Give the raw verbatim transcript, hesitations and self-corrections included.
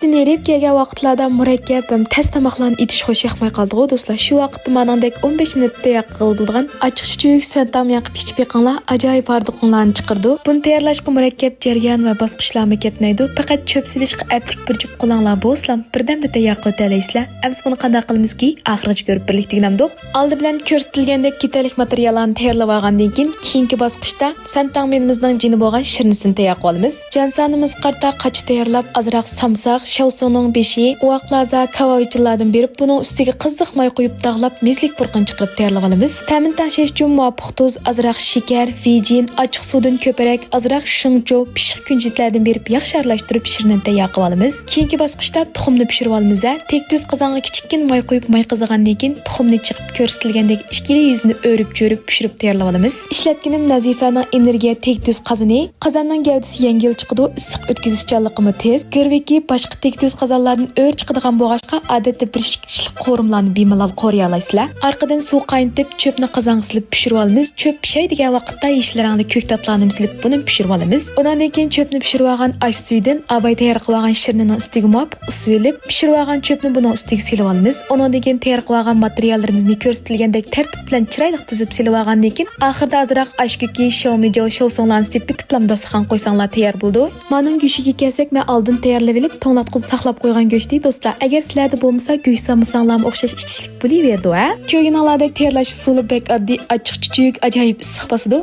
مەكتەپتىن ھېرىپ كەلگەن ۋاقىتلاردا مۇرەككەپ ھەم تەس تاماقلارنى ئېتىش خوش ياقماي قالىدىغۇ دوستلار. شۇ ۋاقىتتا مانىڭدەك ئون بەش مىنۇتتا تەييار قىلغىلى بولىدىغان ئاچچىق چۈچۈك سۈنئەن تامنى يېقىپ ئىچىپ بېقىڭلار، ئاجايىپ ھاردۇقۇڭلارنى چىقىرىدۇ. بۇنى تەييارلاشقا مۇرەككەپ جەريان ۋە باسقۇچلارمۇ كەتمەيدۇ. پەقەت چۆپ سېلىشقا ئەپلىك بىر جۈپ قولۇڭلار بولسىلا، بىردەمدە تەييار قىلىۋېتەلەيسىلەر. ئەمسە بۇنى قانداق قىلىمىزكى؟ ئاخىرغىچە كۆرۈپ بىرلىك تۈگىنەمدۇق. ئالدى بىلەن كۆرسىتىلگەندەك كېتەرلىك ماتېرىياللارنى تەييارلىۋالغاندىن كېيىن، كېيىنكى باسقۇچتا سۈنئەن تاڭ مېنىمىزنىڭ جېنى بولغان شىرنىسىنى تەييار قىلىۋالىمىز. جان سانىمىزغا قارىتا قاچا تەييارلاپ، ئازراق سامساق، شاۋسۇڭنىڭ بېشى، ئۇۋاق لازا، كاۋاۋىچىنلاردىن بېرىپ، بۇنىڭ ئۈستىگە قىزىق ماي قويۇپ داغلاپ، مېزىلىك پۇرىقىنى چىقىرىپ تەييارلىۋالىمىز. تەمىنى تەڭشەش ئۈچۈن مۇۋاپىق تۇز، ئازراق شېكەر، ۋىجىن، ئاچچىق سۇدىن كۆپرەك، ئازراق شېڭچۇ، پىششىق كۈنجۈتلەردىن بېرىپ ياخشى ئارىلاشتۇرۇپ شىرنىنى تەييار قىلىۋالىمىز. كېيىنكى باسقۇچتا تۇخۇمنى پىشۇرۇۋالىمىز-دە، تەكتۈز قازانغا كىچىككىنە ماي قويۇپ ماي قىزىغاندىن كېيىن تۇخۇمنى چېقىپ كۆرسىتىلگەندەك ئىككىلى يۈزىنى ئۆرۈپ چۆرۈپ پىشۇرۇپ تەييارلىۋالىمىز. ئىشلەتكىنىم نەزىفەنىڭ ئېنېرگىيە تەكتۈز قازىنى. قازاننىڭ گەۋدىسى يەڭگىل چىقىدۇ، ئىسسىق ئۆتكۈزۈشچانلىقىمۇ تېز. گىرۋىكى باشقا تەكتۈز قازانلاردىن ئۆرە چىقىدىغان بولغاچقا، ئادەتتە بىر ئىككى كىشىلىك قورۇمىلارنى بىمالال قورۇيالايسىلەر. ئارقىدىن سۇ قاينىتىپ، چۆپنى قازانغا سېلىپ پىشۇرۇۋالىمىز. چۆپ پىشاي دېگەن ۋاقىتتا يېشىل رەڭلىك كۆك تاتلارنىمۇ سېلىپ، بۇنى پىشۇرۇۋالىمىز. ئۇنىڭدىن كېيىن چۆپنى پىشۇرۇۋالغان ئاش سۈيىدىن ئاباي تەييار قىلىۋالغان شىرنىنىڭ ئۈستىگە مۇۋاپىق ئۇسۇل ئېلىپ، پىشۇرۇۋالغان چۆپنى بۇنىڭ ئۈستىگە سېلىۋالىمىز. ئۇنىڭدىن كېيىن تەييار قىلىۋالغان ماتېرىياللىرىمىزنى كۆرسىتىلگەندەك تەرتىپ بىلەن چىرايلىق تىزىپ سېلىۋالغاندىن كېيىن، ئاخىرىدا ئازراق ئاش كۆكى، شاۋمىجاۋ، شاۋسۇڭلارنى سېپىپ، پىتىپلام داستىخان قويساڭلار تەييار بولىدۇ. مانىڭ گۆشىگە كەلسەك، مەن ئالدىن تەييارلىۋېلىپ، توڭلاپ ساقلاپ قويغان گۆشتى، دوستلار. ئەگەر سىلەردە بولمىسا، گۆش سالمىساڭلارمۇ ئوخشاش ئىچىشلىك بولۇۋېرىدۇ، ھە؟ كۆرگىنىڭلاردەك تەييارلاش ئۇسۇلى بەك ئاددىي، ئاچچىق چۈچۈك، ئاجايىپ ئىسسىق باسىدۇ.